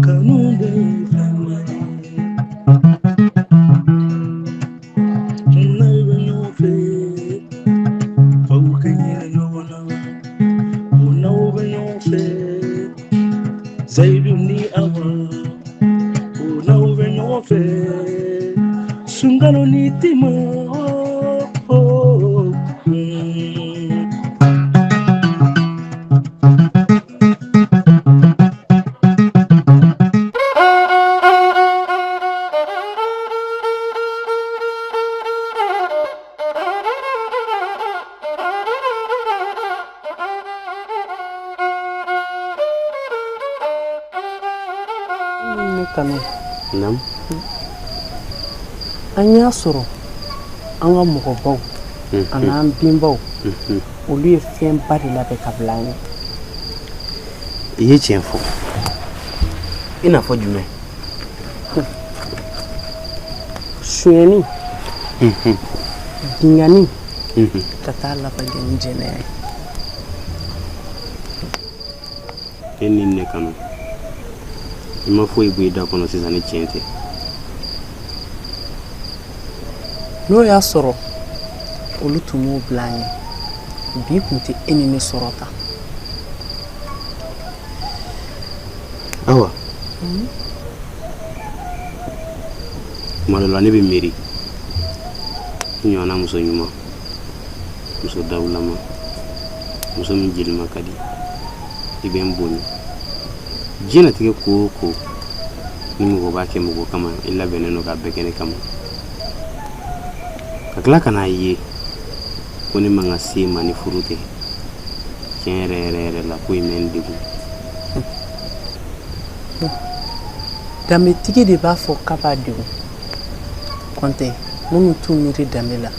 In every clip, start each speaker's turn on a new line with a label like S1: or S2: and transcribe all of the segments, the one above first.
S1: Kanu de ye fɛnba ye. N'aw bɛ ɲɔgɔn fɛ, f'aw ka hinɛ ɲɔgɔn na. Ko n'aw bɛ ɲɔgɔn fɛ, Seyidu ni Awa. Ko n'aw bɛ ɲɔgɔn fɛ, Sunkalo ni Tima. Oh, mm.
S2: Ne kanu.
S3: Naamu.
S2: An y'a sɔrɔ an ka mɔgɔbaw an'an benbaw, olu ye fɛnba de labɛn ka bila an ye.
S3: I ye tiɲɛ fɔ. I n'a fɔ jumɛn?
S2: Sonyɛni, binkanni, ka taa laban kɛ ni jɛnɛya ye.
S3: E ni ne kanu, i ma foyi bɔ i da kɔnɔ sisan ni tiɲɛ tɛ.
S2: N'o y'a sɔrɔ olu tun m'o bila an ye, bi tun tɛ e ni ne sɔrɔ tan.
S3: Awa, tuma dɔ la ne bɛ miiri i ɲɔgɔnna muso ɲuman, muso dawulama, muso min jelima ka di, i bɛ n bonya. Diɲɛnatigɛ ko o ko ni mɔgɔ b'a kɛ mɔgɔ kama, i labɛnnen don k'a bɛɛ kɛ ne kama. Ka tila ka n'a ye ko ne man ka se ma ni furu tɛ, tiɲɛ yɛrɛ yɛrɛ yɛrɛ la, ko in bɛ n degun.
S2: Danbetigi de b'a fɔ k'a b'a degun. Kɔntɛ minnu t'u miiri danbe la,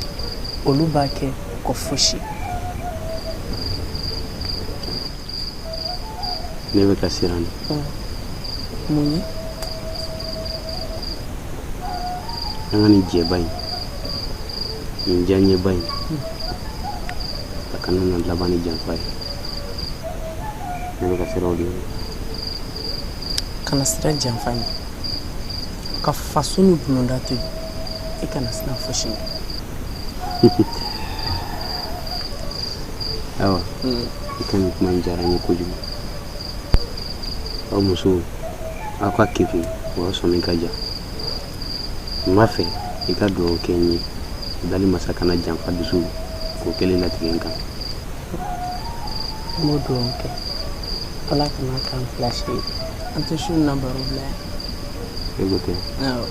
S2: olu b'a kɛ u ka fosi.
S3: Ne bɛ ka siran.
S2: Mun ye?
S3: An ka nin jɛba in, nin diyaɲɛba in, a kana na laban ni janfa ye. Ne bɛ ka siran o de ɲɛ.
S2: Kana siran janfa ɲɛ. Ka faso ni bulonda to yen, i kana siran fosi ɲɛ.
S3: Awa, i ka nin kuma in diyara n ye kojugu. Aw musow, aw ka kekun, o y'a sɔmi ka jan. N b'a fɛ i ka dugawu kɛ n ye, dali masa kana janfa dusu k'o kelen latigɛ n kan.
S2: N b'o dugawu kɛ, Ala kana k'an fila si ye. An tɛ su na baro bila yan.
S3: E ko tɛ.
S2: Awɔ.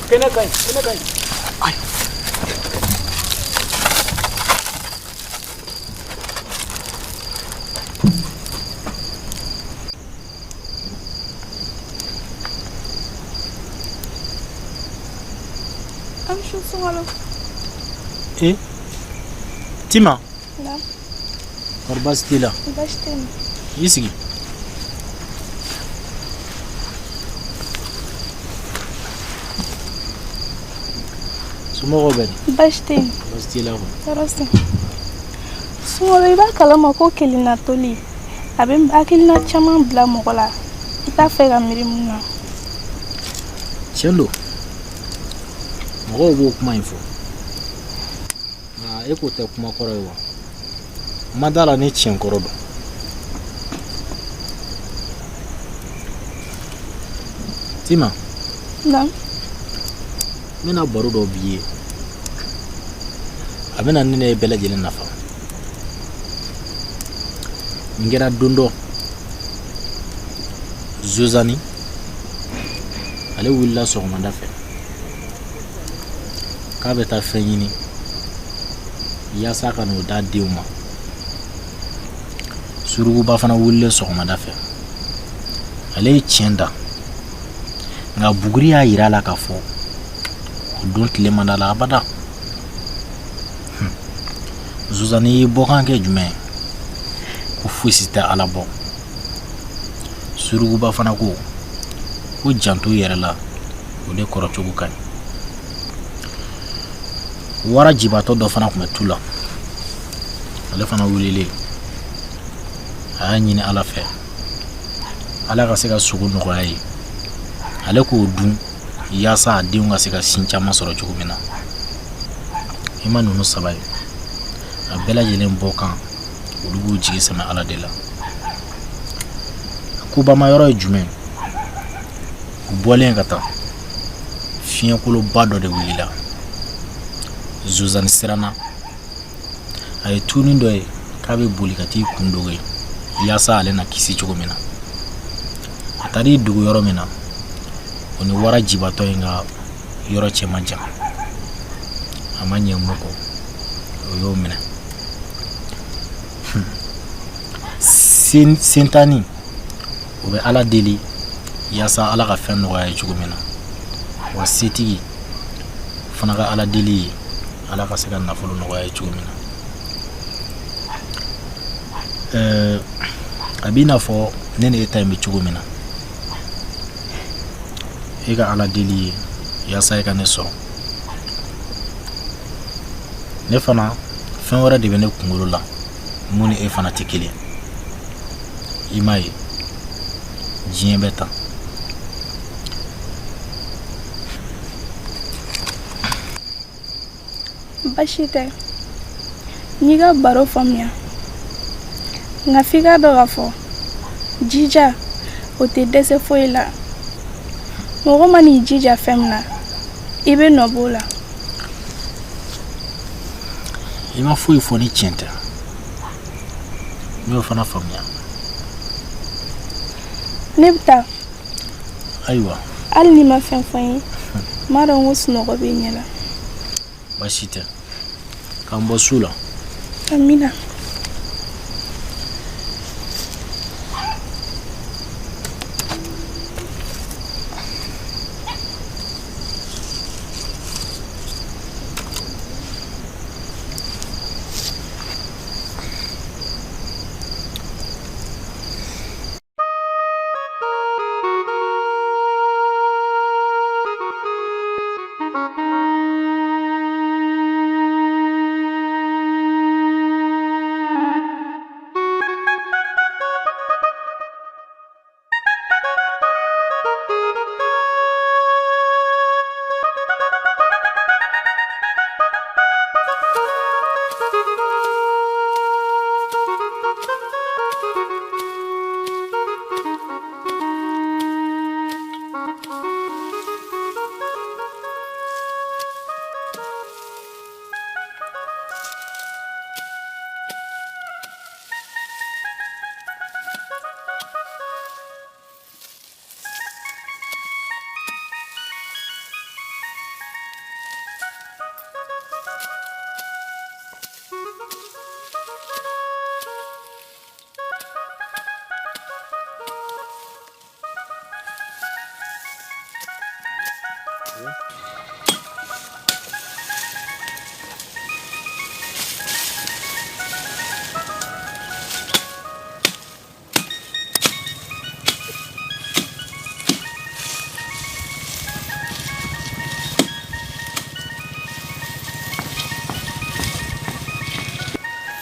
S4: Kɛnɛ ka ɲi, kɛnɛ ka ɲi.
S5: An su, Sunkalo.
S4: E Tima.
S5: Naamu.
S4: Kɔri baasi t'i la?
S5: Baasi tɛ yen.
S4: I sigi. Somɔgɔw bɛ di?
S5: Baasi tɛ yen.
S4: Baasi t'i la kɔni?
S5: Tɔɔrɔ tɛ. Sunkalo, i b'a kalama ko kelenna toli, a bɛ hakilina caman bila mɔgɔ la i t'a fɛ ka miiri mun na.
S4: Tiɲɛ don, mɔgɔw b'o kuma in fɔ, nka e k'o tɛ kuma kɔrɔ ye wa? N ma d'a la ni tiɲɛ kɔrɔ don. Tima.
S5: Naamu.
S4: N bɛna baro dɔ b'i ye, a bɛna ne ne bɛɛ lajɛlen nafa. Nin kɛra don dɔ, Zozani ale wulila sɔgɔmada fɛ k'a bɛ taa fɛn ɲini. Yaasa ka n'o d'a denw ma. Surukuba fana wulilen sɔgɔmada fɛ, ale ye tiɲɛ da, nka buguri y'a yira a la k'a fɔ o don tile man d'a la abada. Zozani y'i bɔkan kɛ jumɛn ye? Ko fosi tɛ Ala bɔ. Surukuba fana ko ko janto yɛrɛ la, o de kɔrɔ cogo ka ɲi. Wara jibatɔ dɔ fana tun bɛ tu la, ale fana wulilen, a y'a ɲini Ala fɛ, Ala ka se ka sogo nɔgɔya ye, ale k'o dun yaasa a denw ka se ka sin caman sɔrɔ cogo min na. I ma ninnu saba ye, a bɛɛ lajɛlen bɔkan, olu b'u jigi sɛmɛ Ala de la. A kobama yɔrɔ ye jumɛn? U bɔlen ka taa, fiɲɛkoloba dɔ de wulila. Zozani siranna, a ye tunin dɔ ye k'a bɛ boli ka t'i kun dogo yen yaasa ale na kisi cogo min na. A taar'i dogo yɔrɔ min na, o ni wara jibatɔ in ka yɔrɔ cɛ man jan. A ma ɲɛ mun kɔ, o y'o minɛ. Sentani o bɛ Ala deli yaasa Ala ka fɛn nɔgɔya ye cogo min na, wa setigi fana ka Ala deli ye Ala ka se ka nafolo nɔgɔya ye cogo min na. A b'i n'a fɔ ne ni e ta in bɛ cogo min na, e ka Ala deli ye yaasa e ka ne sɔrɔ. Ne fana, fɛn wɛrɛ de bɛ ne kunkolo la mun ni e fana tɛ kelen. I m'a ye, diɲɛ bɛ tan.
S5: Baasi tɛ, n y'i ka baro faamuya, nka f'i k'a dɔn k'a fɔ jija o tɛ dɛsɛ foyi la. Mɔgɔ man'i jija fɛn min na, i bɛ nɔ b'o la.
S4: I ma foyi fɔ ni tiɲɛ tɛ, n y'o fana faamuya.
S5: Ne bɛ taa.
S4: Ayiwa.
S5: Hali n'i ma fɛn fɔ n ye, n b'a dɔn ko sunɔgɔ b'i ɲɛ la.
S4: Baasi tɛ, k'an bɔ su la.
S5: Amina.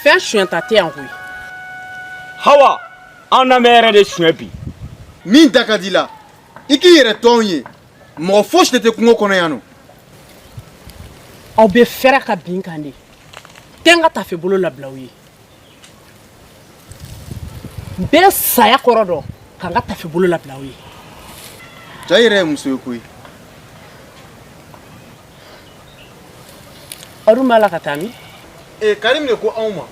S2: Fɛn suɲɛta tɛ yan koyi.
S1: Hawa, an na bɛ yɛrɛ de suɲɛ bi.
S6: Min da ka di la, i k'i yɛrɛ to anw ye. Mɔgɔ fosi de tɛ kungo kɔnɔ yan nɔ.
S2: Aw bɛ fɛrɛ ka bin kan de. Tɛ n ka tafe bolo labila aw ye. N bɛ saya kɔrɔ dɔn ka n ka tafe bolo labila aw ye.
S6: Ja yɛrɛ ye muso ye koyi.
S2: Aw dun b'a la ka taa min?
S6: Ee, Karim de ko anw ma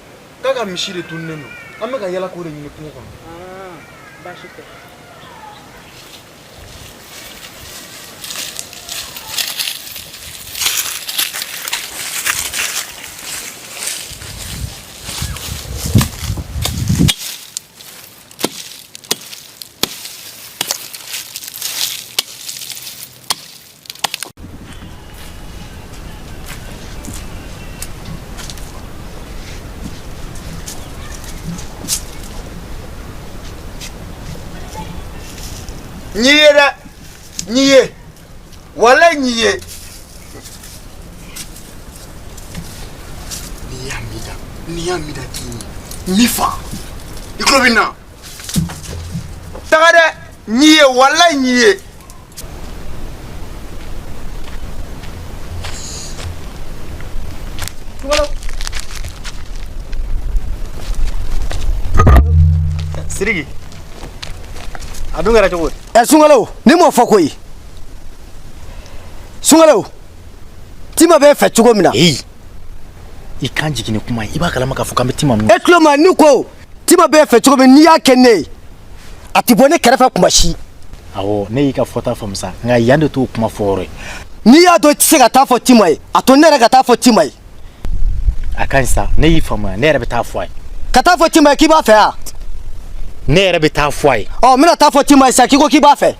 S6: k'a ka misi de tununnen don. An bɛ ka yala k'o de ɲini kungo kɔnɔ.
S2: Baasi tɛ.
S6: N y'i ye dɛ, n y'i ye, walayi n y'i ye. N'i y'a min da, n'i y'a min da k'i ɲɛ, n b'i fa. I tulo bɛ n na. Taga dɛ, n y'i ye, walayi n y'i ye.
S7: Sidiki, a dun kɛra cogo di?
S8: Ɛ Sunkalo, ne m'o fɔ koyi. Sunkalo, Tima b'e fɛ cogo min na.
S4: Eyi, i kan jigin ni kuma ye, i b'a kalama k'a fɔ k'an bɛ Tima ninnu.
S8: E tulo ma ni ko Tima b'e fɛ cogo min n'i y'a kɛ ne ye, a tɛ bɔ ne kɛrɛfɛ kuma si.
S4: Awɔ, ne y'i ka fɔta faamu sa, nka yan de t'o kuma fɔ yɔrɔ ye.
S8: N'i y'a dɔn i tɛ se ka taa fɔ Tima ye, a to ne yɛrɛ ka taa fɔ Tima ye.
S4: A ka ɲi sa, ne y'i faamuya, ne yɛrɛ bɛ taa fɔ a ye.
S8: Ka taa fɔ Tima ye k'i b'a fɛ wa?
S4: Ne yɛrɛ bɛ taa fɔ a ye.
S8: Ɔ, n bɛna taa fɔ Tima ye sa k'i ko k'i b'a fɛ.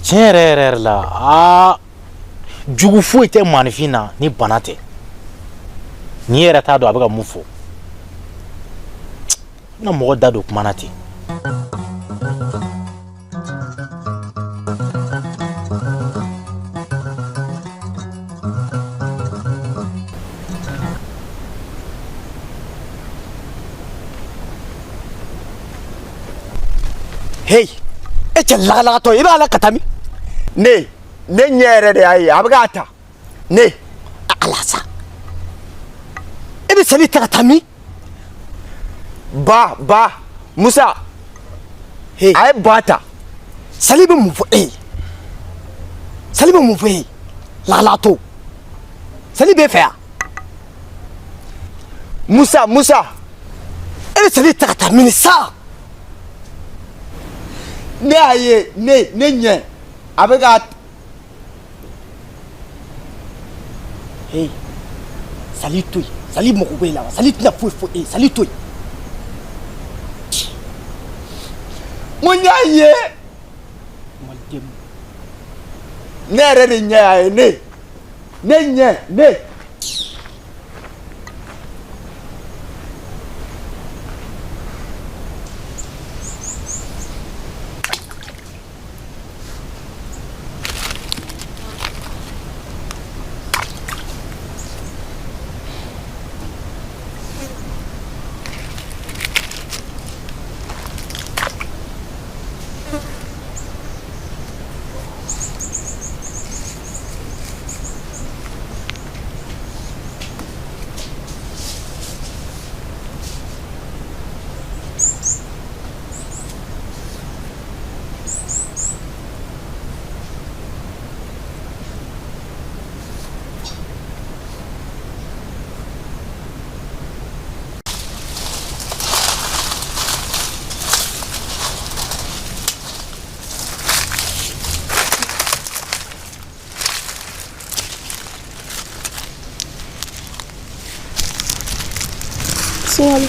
S4: Tiɲɛ yɛrɛ yɛrɛ yɛrɛ la, aa jugu foyi tɛ maaninfin na ni bana tɛ. N'i yɛrɛ t'a dɔn a bɛ ka mun fɔ. N bɛna mɔgɔ da don kuma na ten.
S8: Hey, e cɛ lagalagatɔ i b'a la ka taa min?
S6: Ne ɲɛ yɛrɛ de y'a ye, a bɛ k'a ta. Ne
S8: ala sa, e bɛ sali ta ka taa min?
S6: Ba ba Musa,
S8: hey,
S6: a ye ba ta.
S8: Sali bɛ mun fɔ e ye? Sali bɛ mun fɔ e ye? Lagalagatɔ, sali b'e fɛ yan?
S6: Musa Musa,
S8: e bɛ sali ta ka taa min sa?
S6: Ne y'a ye, ne ɲɛ a bɛ k'a.
S8: Hey, sali to yen, sali mago b'e la wa? Sali tɛna foyi fɔ e ye, sali to yen.
S6: N ko n y'a ye.
S8: Maliden.
S6: Ne yɛrɛ de ɲɛ y'a ye, ne ɲɛ ne.
S5: Sunkalo.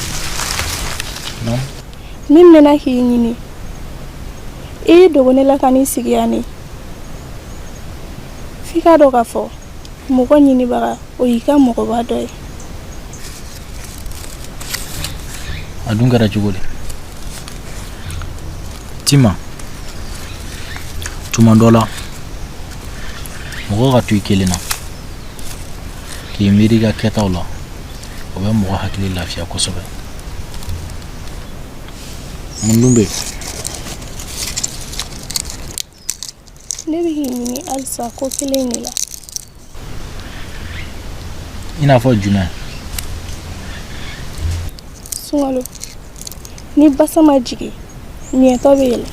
S4: Non.
S5: Min mɛnna k'i ɲini, i y'i dogo ne la ka n'i sigi yan ne. F'i k'a dɔn k'a fɔ mɔgɔ ɲinibaga o y'i ka mɔgɔba dɔ ye.
S4: A dun kɛra cogo di? Tima, tuma dɔ la mɔgɔ ka to i kelen na k'i miiri i ka kɛtaw la, o bɛ mɔgɔ hakili lafiya kosɛbɛ. Mun dun bɛ yen?
S5: Ne bɛ k'i ɲini halisa ko kelen de la.
S4: I n'a fɔ jumɛn?
S5: Sunkalo, ni basa ma jigin, ɲɛtɔ bɛ yɛlɛ.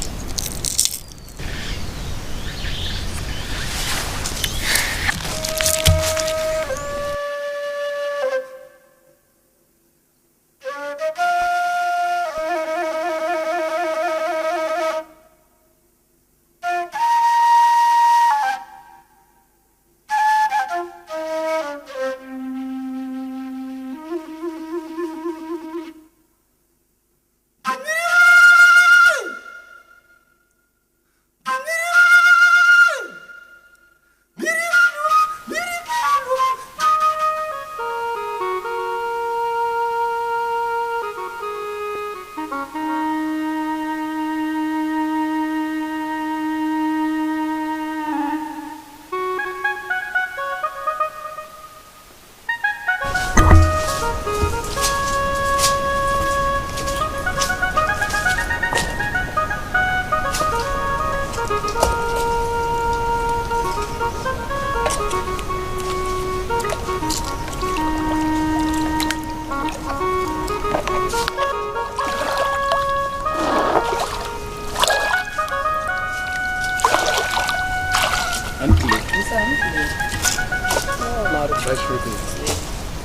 S9: Baasi foyi tɛ yen.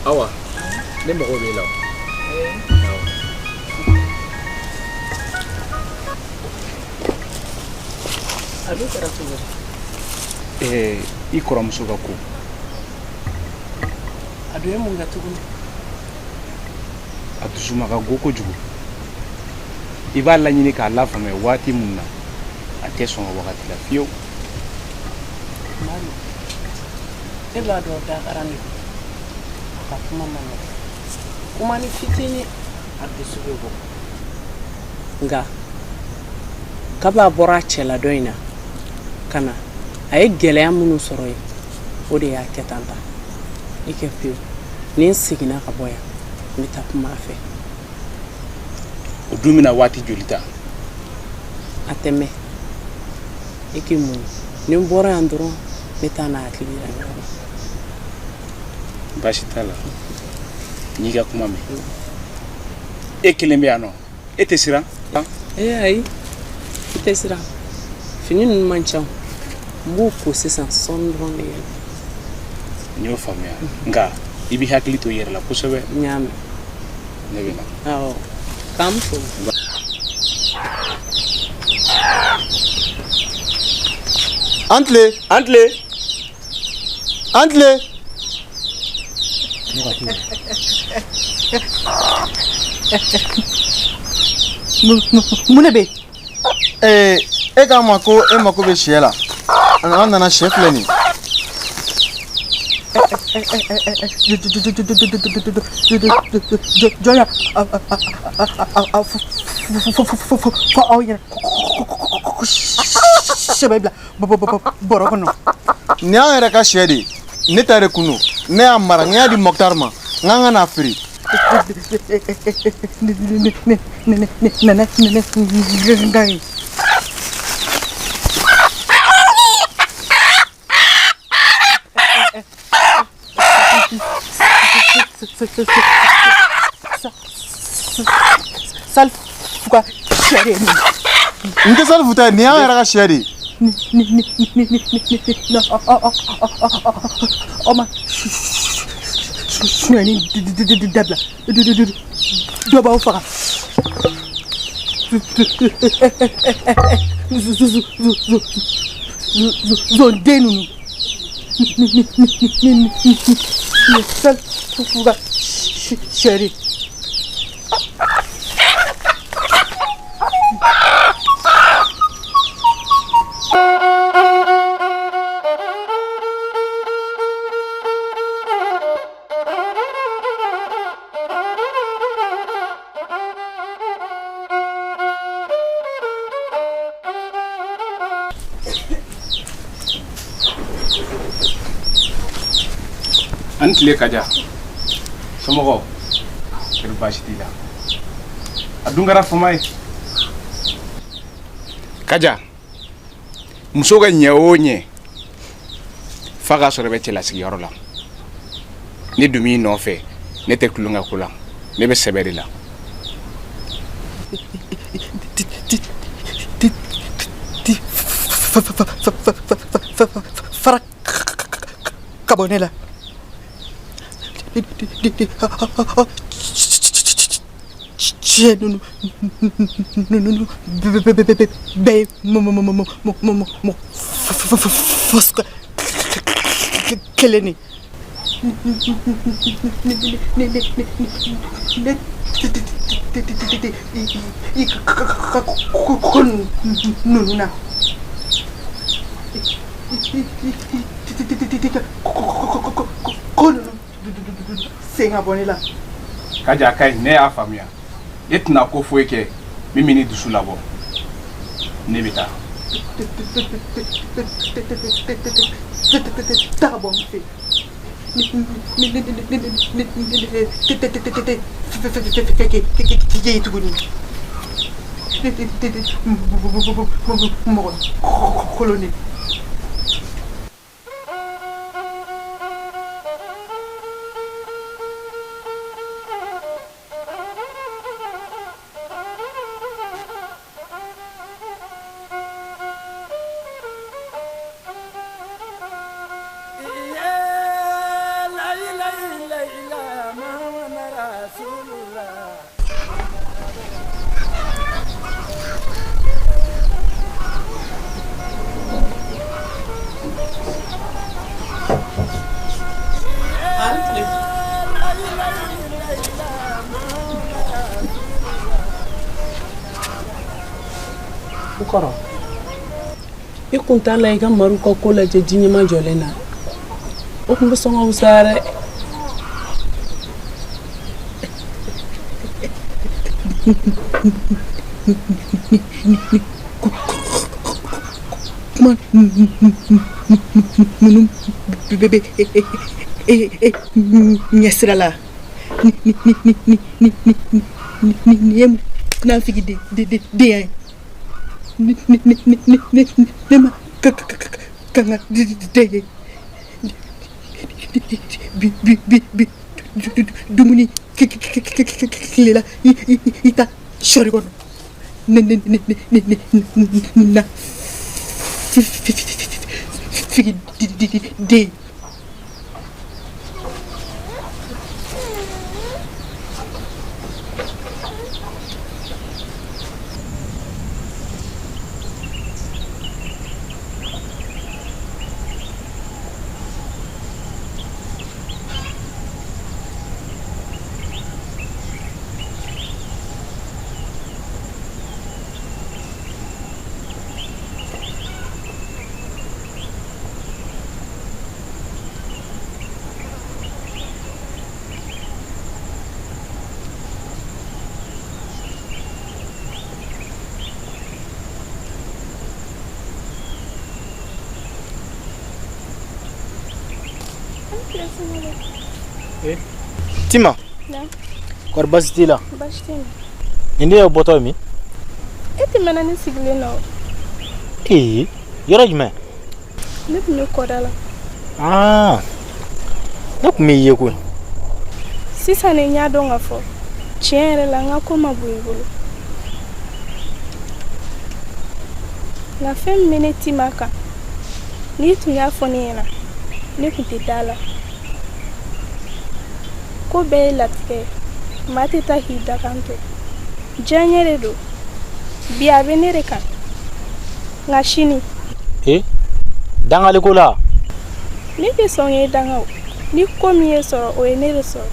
S9: Awa, ne mago b'e la o. Awɔ.
S2: A dun kɛra cogo di?
S9: Ɛɛ, i kɔrɔmuso ka ko.
S2: A dun ye mun kɛ tuguni?
S9: A dusuma ka go kojugu. I b'a laɲini k'a lafaamuya waati min na, a tɛ sɔn o wagati la fiyewu.
S2: Madu, e b'a dɔn dakaran de don. A ka kuma man nɔgɔn. Kuma ni fitinin a dusu bɛ bɔ. Nka kabi a bɔra a cɛla dɔ in na ka na, a ye gɛlɛya minnu sɔrɔ yen, o de y'a kɛ tan ta. I kɛ pewu, ni n seginna ka bɔ yan, n bɛ taa kuma a fɛ.
S9: O dun bɛna waati joli ta?
S2: A tɛ mɛn. I k'i muɲu. Ni n bɔra yan dɔrɔn, n bɛ taa n'a hakili yira ɲɔgɔn na.
S9: Baasi t'a la. N y'i ka kuma mɛn. E kelen bɛ yan nɔ, e tɛ siran?
S2: Ee ayi, i tɛ siran. Fini ninnu man ca, n b'u ko sisan sɔɔni dɔrɔn de yɛlɛ.
S9: N y'o faamuya, nka i b'i hakili to i yɛrɛ la kosɛbɛ.
S2: N y'a mɛn.
S9: Ne bɛ na.
S2: Awɔ, k'an fo.
S6: An tile.
S9: An tile.
S6: An tile.
S8: Mun de bɛ yen?
S6: Ee, e k'a ma ko e mako bɛ sɛ la. An nana, sɛ filɛ nin ye.
S8: Jɔn y'a fɔ aw ɲɛna ko sɛ bɛ bila bɔrɔ kɔnɔ?
S6: Nin y'an yɛrɛ ka sɛ de ye. Ne ta de kun don. Ne y'a mara, n y'a di Mɔkutari ma. N k'an ka n'a feere.
S8: Nana nka ye. Salifu ka sɛ de ye nin ye.
S6: N tɛ Salifu ta ye, nin y'an yɛrɛ ka sɛ de ye.
S8: Ni aw ma sonyɛni dabila, dɔ b'aw faga. Zonden ninnu, ni Salifu ka sɛ de ye.
S9: An tile Kaja. Somɔgɔw, kɔri baasi t'i la? A dun kɛra fama ye. Kaja, muso ka ɲɛ o ɲɛ, f'a k'a sɔrɔ i bɛ cɛlasigiyɔrɔ la. Ne dun b'i nɔfɛ, ne tɛ tulonkɛ ko la, ne bɛ sɛbɛ de la.
S8: Fara ka bɔ ne la. Cɛ ninnu bɛɛ ye mɔgɔ fasuguya kelen de ye. Ne tɛ i ka ko ninnu na. Ko ninnu sen ka bɔ ne la.
S9: Kaja, a ka ɲi, ne y'a faamuya. E tɛna ko foyi kɛ min bɛ ne dusu labɔ. Ne bɛ taa.
S8: Taa bɔ n fɛ. Ne tɛ tuguni. Mɔgɔ kolon de.
S1: Rasulullah.
S2: N kɔrɔ, i kun t'a la i ka Maru ka ko lajɛ ji ɲɛmajɔlen na, o tun bɛ sɔn ka wusaya dɛ.
S10: Kuma ninnu bɛɛ bɛ e ɲɛsira la. Nin ye munafiki denya ye. Ne ma ka kan ka den ye bi bi bi bi dumuni tilela i ta sɔri kɔnɔ ne ne ne ne ne na figi den.
S4: Tima. Kɔri baasi t'i la?
S5: Baasi tɛ yen.
S4: Nin den ye bɔtɔ ye min?
S5: E tɛmɛna ne sigilen na o.
S4: Ee, yɔrɔ jumɛn?
S5: Ne tun bɛ kɔda la.
S4: Aa, ne tun m'i ye koyi.
S5: Sisan de n y'a dɔn k'a fɔ tiɲɛ yɛrɛ la n ka ko ma bon i bolo. Nka fɛn min bɛ ne Tima kan, n'i tun y'a fɔ ne ɲɛna, ne tun tɛ da la. Ko bɛɛ ye latigɛ ye, maa tɛ taa k'i dakan to. Diyaɲɛ de don. Bi a bɛ ne de kan, nka sini.
S4: Ee, dangaliko la?
S5: Ne tɛ sɔn k'e danga o. Ni ko min y'e sɔrɔ, o ye ne de sɔrɔ.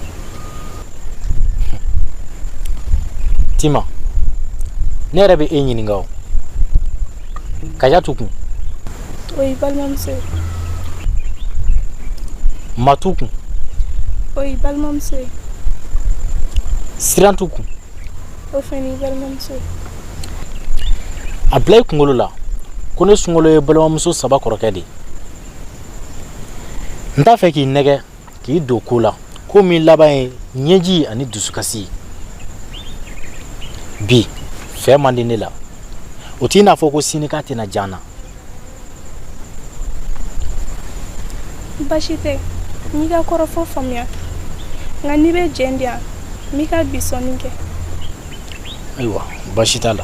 S4: Tima, ne yɛrɛ bɛ e ɲininka o. Kajatu kun?
S5: O y'i balimamuso ye.
S4: Matu kun?
S5: O y'i balimamuso ye.
S4: Sirantu kun?
S5: O fana y'i balimamuso ye.
S4: A bila i kunkolo la ko ne Sunkalo ye balimamuso saba kɔrɔkɛ de ye. N t'a fɛ k'i nɛgɛ k'i don ko la, ko min laban ye ɲɛji ani dusukasi ye. Bi fɛ man di ne la, o t'i n'a fɔ ko sini k'a tɛna diya n na.
S5: Baasi tɛ, n y'i ka kɔrɔfɔ faamuya, nka n'i bɛ jɛn di yan, n b'i ka bi sɔnni kɛ.
S4: Ayiwa, baasi t'a la.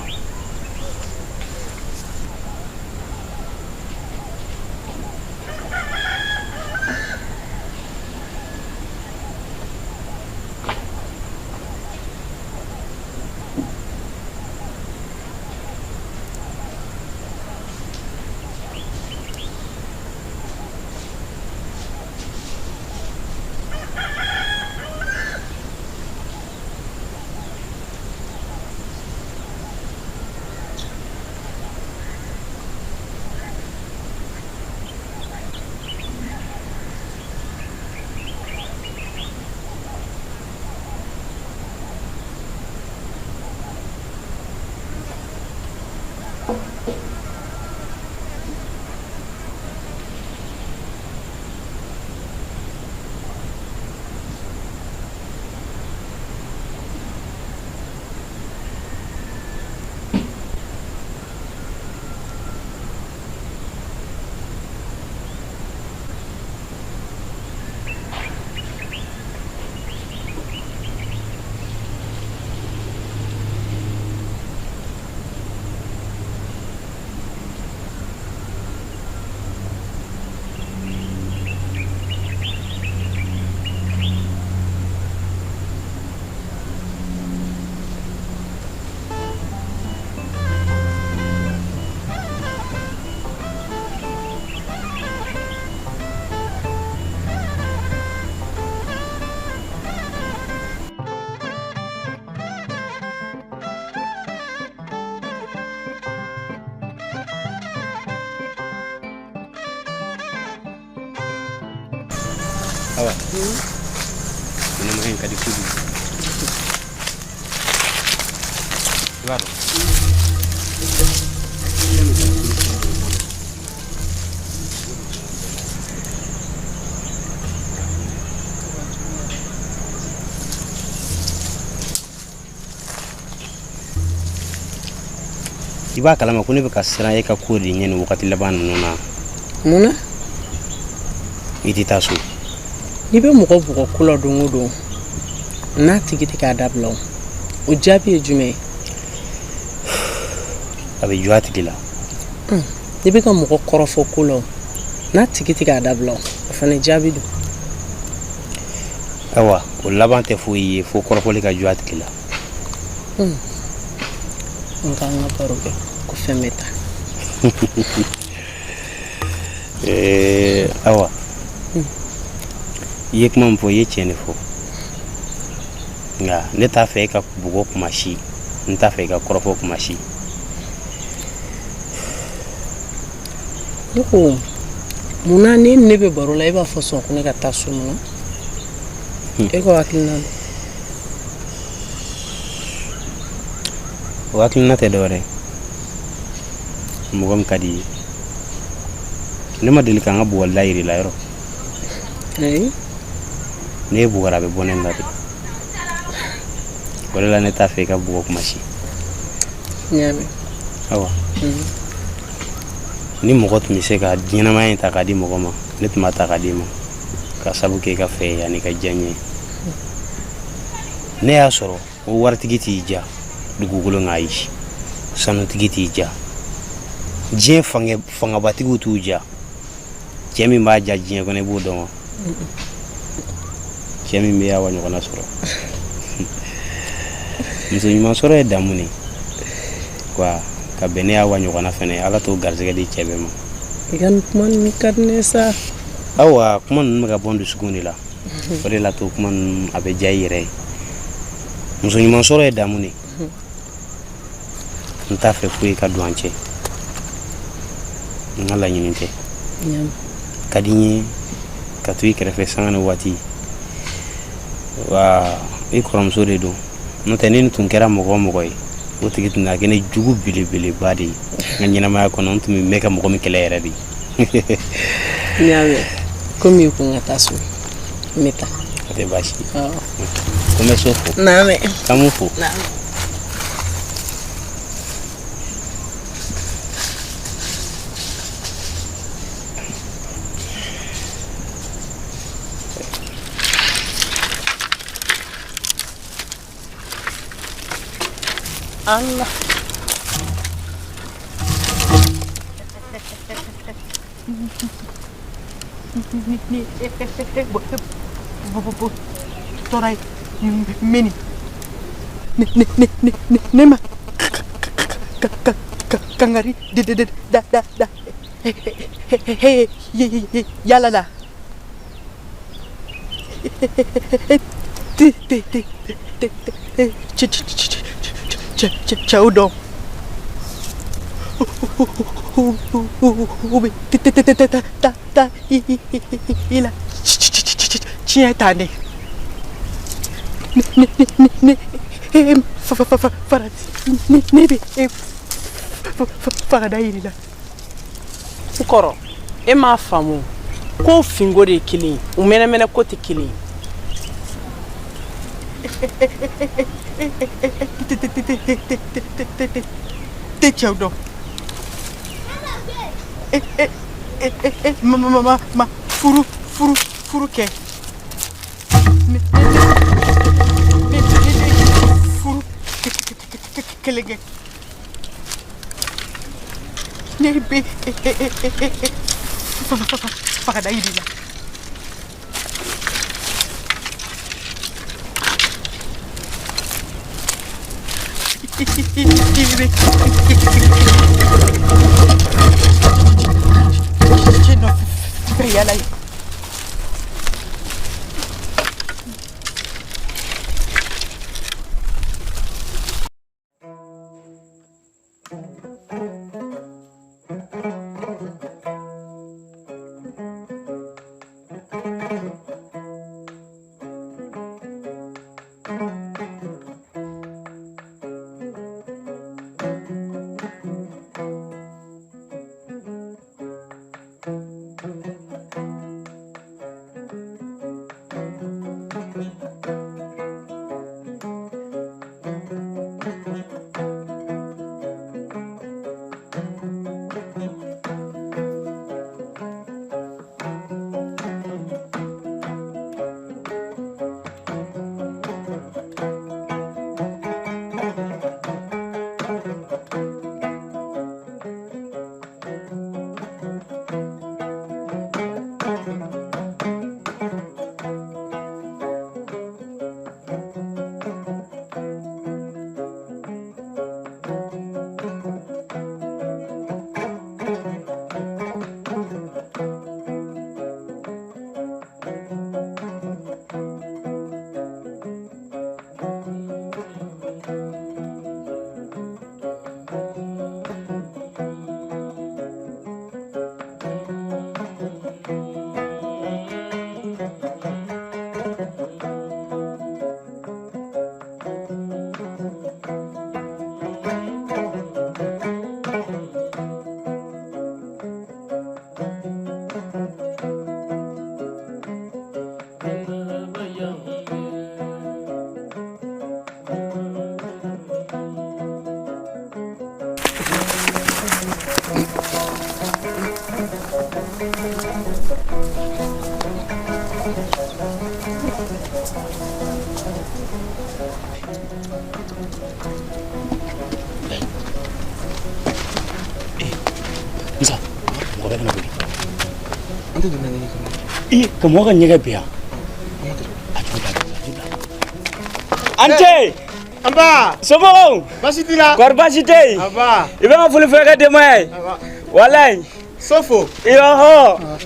S3: Awa, ɲɛnamaya in ka di kojugu. I b'a dɔn, i b'a kalama ko ne bɛ ka siran e ka ko de ɲɛ nin wagati laban ninnu na.
S2: Mun na?
S3: I tɛ taa so.
S2: N'i bɛ mɔgɔ bugɔ ko la don o don, n'a tigi tɛ k'a dabila, o o jaabi ye jumɛn ye?
S3: A bɛ jɔ a tigi la.
S2: N'i bɛ ka mɔgɔ kɔrɔfɔ ko la, o n'a tigi tɛ k'a dabila, o o fana jaabi don.
S3: Awa, o laban tɛ foyi ye fo kɔrɔfɔli ka jɔ a tigi la.
S2: N ka an ka baro kɛ ko fɛn bɛ taa.
S3: Awa, i ye kuma min fɔ, i ye tiɲɛ de fɔ, nka ne t'a fɛ e ka bugɔ kuma si, n t'a fɛ i ka kɔrɔfɔ kuma si.
S2: Ne ko mun na ni ne bɛ baro la, e b'a fɔ sɔn ko ne ka taa so? Mun na? E ka hakilina don?
S3: O hakilina tɛ dɔwɛrɛ ye, mɔgɔ min ka di i ye, ne ma deli ka n ka bugɔli da yir'i la yɔrɔ?
S2: Ayi.
S3: Ne ye bugɔra, a bɛ bɔ ne la de. O de la ne t'a fɛ i ka bugɔ kuma si.
S2: N y'a mɛn.
S3: Awa, ni mɔgɔ tun bɛ se ka ɲɛnamaya in ta k'a di mɔgɔ ma, ne tun b'a ta k'a d'i ma, ka sabu kɛ i ka fɛ ye ani ka diya n ye. Ne y'a sɔrɔ o waritigi t'i ja dugukolo nka, ayi, sanutigi t'i ja, diɲɛ fangabatigiw t'u ja. Cɛ min b'a ja diɲɛ kɔnɔ, i b'o dɔn wa? Cɛ min bɛ Awa ɲɔgɔnna sɔrɔ. Muso ɲuman sɔrɔ ye damu de wa, ka bɛn ne Awa ɲɔgɔnna fɛnɛ, Ala t'o garisɛgɛ di cɛ bɛɛ ma.
S2: I ka nin kuma ninnu ka di ne ye sa.
S3: Awa, kuma ninnu bɛ ka bɔ n dusukun de la, o de la to kuma ninnu a bɛ diya i yɛrɛ ye. Muso ɲuman sɔrɔ ye damu de. N t'a fɛ foyi ka don an cɛ, n ka laɲini tɛ. Ka di n ye ka to i kɛrɛfɛ sanga ni waati wa, i kɔrɔmuso de don. N'o tɛ, ni nin tun kɛra mɔgɔ o mɔgɔ ye, o tigi tun na kɛ ne jugu belebeleba de ye n ka ɲɛnamaya kɔnɔ, n tun bɛ mɛn ka mɔgɔ min kɛlɛ yɛrɛ de.
S2: N y'a mɛn. Komi i ko n ka taa so, n bɛ taa.
S3: O tɛ baasi ye. Ko n bɛ so fo.
S2: N'a mɛn.
S3: K'an m'u fo.
S2: Allah.
S10: Ni tɔra mini ne ne ne ne ne ma kangari de de de da da da he yala la te te te te te cɛ cɛ cɛw dɔn u bɛ te te te te ta ta i la tiɲɛ ta ne ne ne ne ne fa fa fa farati ne ne bɛ e fagada yiri la.
S2: N kɔrɔ, e m'a faamu ko finko de ye kelen ye, u mɛnɛmɛnɛ ko tɛ kelen ye.
S10: Tɛ cɛw dɔn ma ma ma ma furu furu furu kɛ ne ne ne furu kelen kɛ ne bɛ fagada yiri la. Cɛ nɔfɛ yala ye.
S1: Musa, mɔgɔ bɛ ka na boli. An tɛ don ɲɛgɛn kɔnɔ. I ka mɔgɔ ka ɲɛgɛn bɛ yan. A juru bila, a juru bila.
S11: An ce.
S7: Anba.
S11: Somɔgɔw.
S7: Baasi t'i la.
S11: Kɔri baasi tɛ yen.
S7: Anba.
S11: I bɛ n ka foli fɔ i ka denbaya ye. Walayi.
S7: Sofo.
S11: Yɔhɔ.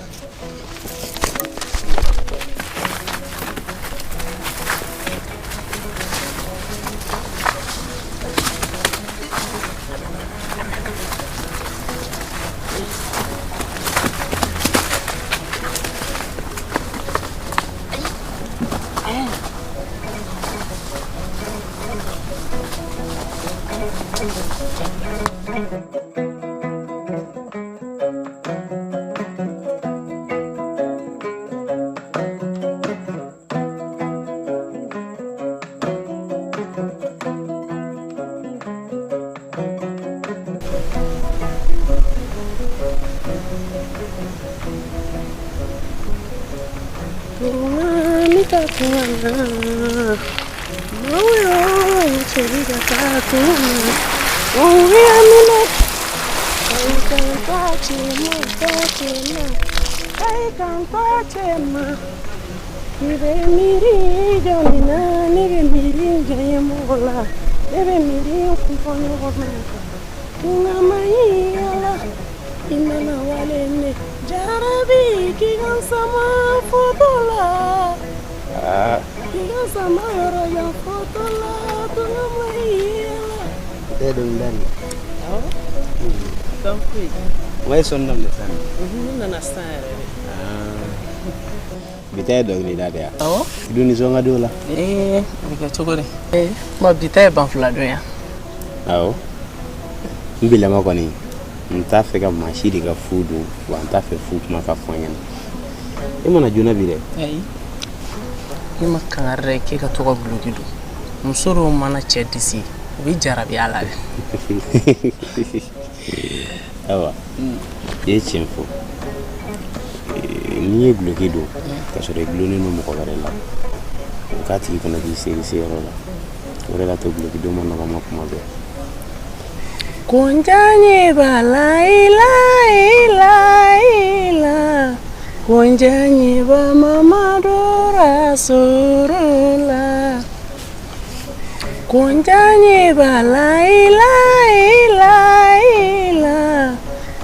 S2: I bɛ miiri jɔnni na ne bɛ miiri jɔn ye mɔgɔ la ne bɛ miiri kun fɔ ɲɔgɔn na nka ma ɲi ala i mana wale ne jarabi k'i ka n sama foto la k'i ka n sama yɔrɔ jan foto la tunga ma ɲi ala.
S3: E ye dɔnkilida nin.
S2: Awɔ. Kan foyi.
S3: Wa ye sɔnni daminɛ sisan.
S2: Ne nana sisan yɛrɛ de.
S3: Bi ta ye dɔnkilida de ya.
S2: Awɔ.
S3: I dun nisɔn ka di o la.
S2: Ee a bɛ kɛ cogo di. Ee bon bi ta ye banfula don ya.
S3: Awɔ. N bilama kɔni n t'a fɛ ka maa si de ka fu dun wa n t'a fɛ fu kuma ka fɔ n ɲɛna. E mana joona bi dɛ.
S2: Ayi. Ne ma kangari da ye k'e ka to ka duloki don. Muso dɔw mana cɛ disi u bɛ jarabi a la dɛ.
S3: Ayiwa i ye tiɲɛ fɔ. N'i ye duloki don k'a sɔrɔ i dulonnen don mɔgɔ wɛrɛ la o k'a tigi kɔnɔ k'i seri seyɔrɔ la o de la to duloki don ma nɔgɔ ma kuma bɛɛ.
S2: Kunjanye ba la ila ila ila Kunjanye ba Mamadu Rasulullah Kunjanye ba la ila ila ila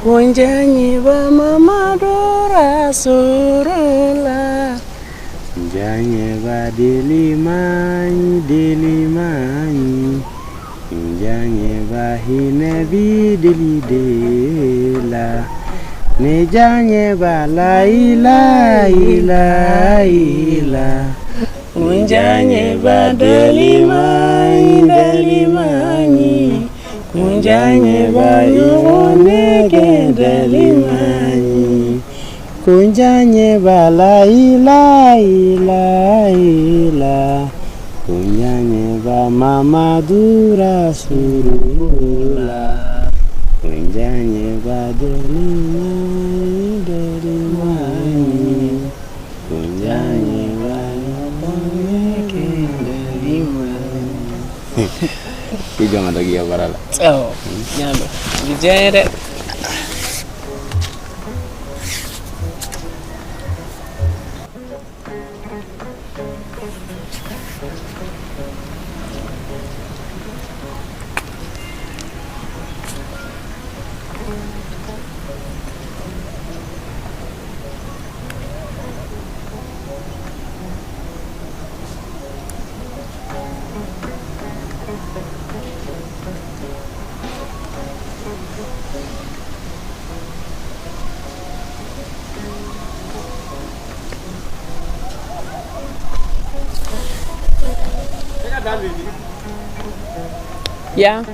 S2: Kunjanye ba Mamadu Rasulullah
S3: Njanye ba delimanyi delimanyi Njanye ba hinɛ bi deli de la Ne janye ba la ila ila ila Kunjaɲɛba delimaɲi delimaɲi kunjaɲɛba ɲɔgɔn nɛgɛ delimaɲi kunjaɲɛba layi layi layi la kunjaɲɛba Mamadu Rasulula kunjaɲɛba delimaɲi delimaɲi kunjaɲɛba ɲɔgɔn nɛgɛ delimaɲi. I jɔn ka dɔ k'i ka baara la.
S2: Awɔ, n y'a mɛn. O bɛ diya n ye dɛ. Ya.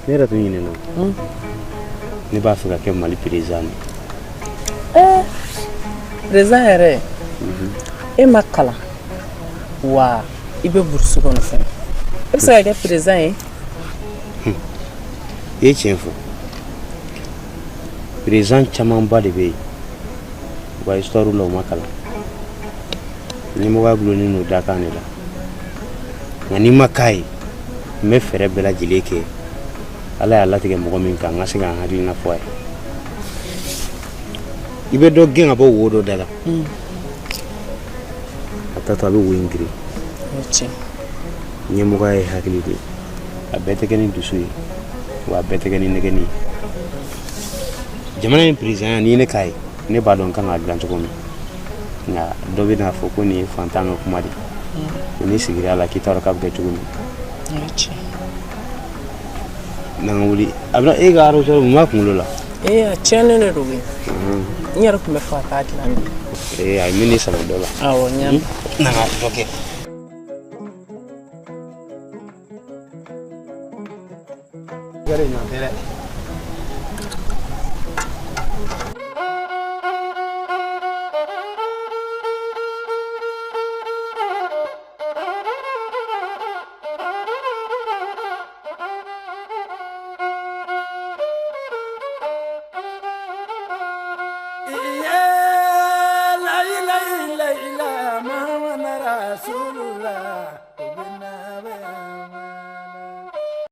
S3: Ne yɛrɛ tun ɲinɛna. Ne b'a fɛ ka kɛ Mali président de.
S2: Président yɛrɛ, e ma kalan wa i bɛ burusi kɔnɔ fɛnɛ, e bɛ se ka kɛ président ye?
S3: I ye tiɲɛ fɔ. Président camanba de bɛ yen, u ka histoire la, u ma kalan. Ɲɛmɔgɔya gulonnen don dakan de la. Nka n'i ma k'a ye, n bɛ fɛɛrɛ bɛɛ lajɛlen kɛ, Ala y'a latigɛ mɔgɔ min kan, n ka se ka n hakilina fɔ a ye. I bɛ dɔ gɛn ka bɔ wo dɔ da la, a taatɔ a bɛ wo in girin. Ɲɛmɔgɔya ye hakili de ye, a bɛɛ tɛ kɛ ni dusu ye, wa a bɛɛ tɛ kɛ ni nɛgɛnni ye. Jamana in président, n'i ye ne k'a ye, ne b'a dɔn n kan k'a dilan cogo min. Nka dɔ bɛ n'a fɔ ko nin ye fantan ka kuma de ye, n'i sigira a la k'i t'a dɔn k'a bɛ kɛ cogo min. N'an ka wuli, a bɛna e ka arroseur mun b'a kunkolo la?
S2: Ee, a tiɲɛnen de don koyi. N yɛrɛ tun bɛ fɛ ka taa dilan bi.
S3: Ee, a ye min sama dɔ la.
S2: Awɔ, n y'a mɛn.
S3: N'an ka dɔ kɛ.
S7: Gɛrɛ ɲɔgɔn tɛ dɛ.